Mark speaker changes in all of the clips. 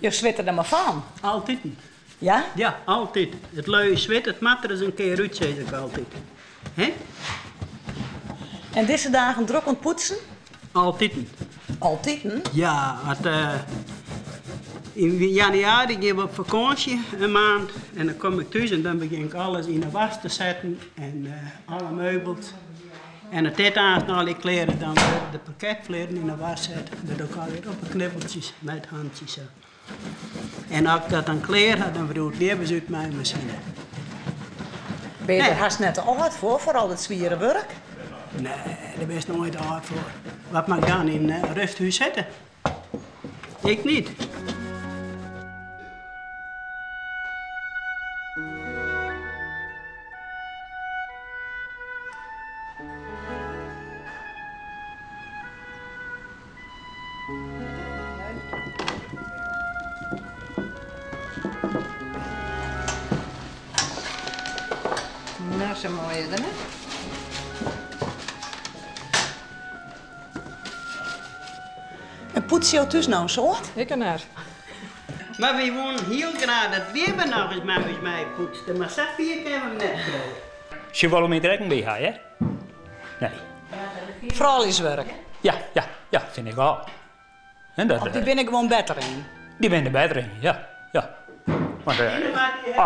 Speaker 1: Jo switte der mar fan.
Speaker 2: Altiten.
Speaker 1: Ja?
Speaker 2: Ja, altyd. It leue swit, it moat der ris in kear út, sis ik altyd. Hè?
Speaker 1: En dizze dagen drok oan it poetsen?
Speaker 2: Altiten.
Speaker 1: Altiten?
Speaker 2: Ja, at, yn januari gean we op fakânsje, in maand. En dan kom ik thús en dan begjin ik alles yn 'e was te setten en alle meubels. En as dit aanst noch allegear klear is, dan wurde de parketflierren yn 'e was set. Dat doch ik allegear op 'e knibbeltsjes mei it hantsje sa. En as ik dat dan klear ha, dan wriuw ik Wiebes út mei in masine.
Speaker 1: Binne je der hast net te âld foar, foar al dat swiere wurk?
Speaker 2: Nee, dêr bist noait âld foar. Wat moat ik dan yn in rêsthûs sitte? Ik niet.
Speaker 3: No, sa moai is er net.
Speaker 1: En poetse jo thús no in soad?
Speaker 3: Ik net.
Speaker 2: Mar wy woenen hiel graach dat Wiebe noch ris mei ús meipoetste, mar safier kinne we him net krije.
Speaker 4: Se wolle my der ek by ha, hear. Nee.
Speaker 1: Frouljuswurk?
Speaker 4: Ja, ja, ja, fyn ik wol. En dat,
Speaker 1: Of dy binne gewoan better yn?
Speaker 4: Dy binne der better yn, ja, ja. Want as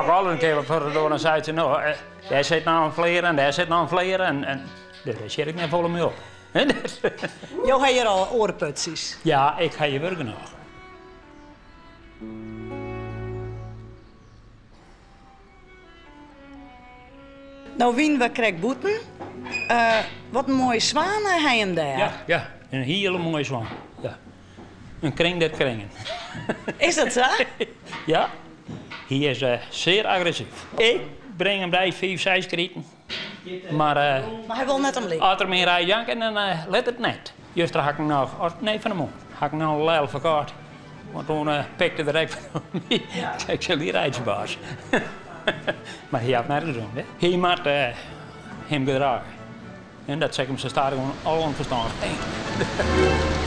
Speaker 4: ik al in kear wat foar de doar, dan seit se, no, dêr sit noch in flear en dêr sit noch in flear en, en dêr sjit ik net folle mei op.
Speaker 1: Jo ha hjir al oare putsjes?
Speaker 4: Ja, ik ha hjir wurk genôch.
Speaker 1: No wiene we krekt bûten. Wat in moaie swan ha jim dêr.
Speaker 4: Ja, ja, in hiele moaie swan. Ja. In kring der kringen.
Speaker 1: Is dat sa?
Speaker 4: Ja, hy is sear agressyf. Ik bring him by fiif, seis kriten. Mar,
Speaker 1: Mar hy wol net omleech.
Speaker 4: As er my rij janken, dan lit it net. Juster ha ik him noch, nee fan 'e moarn, ha ik noch in lel ferkocht. Want toen pikte er ek fan my. Ik sil dy reitsje, baas. Mar hy hat nergens om. Hy moat him gedrage. En dat sil ik him sa stadichoan al oan it ferstân bringe.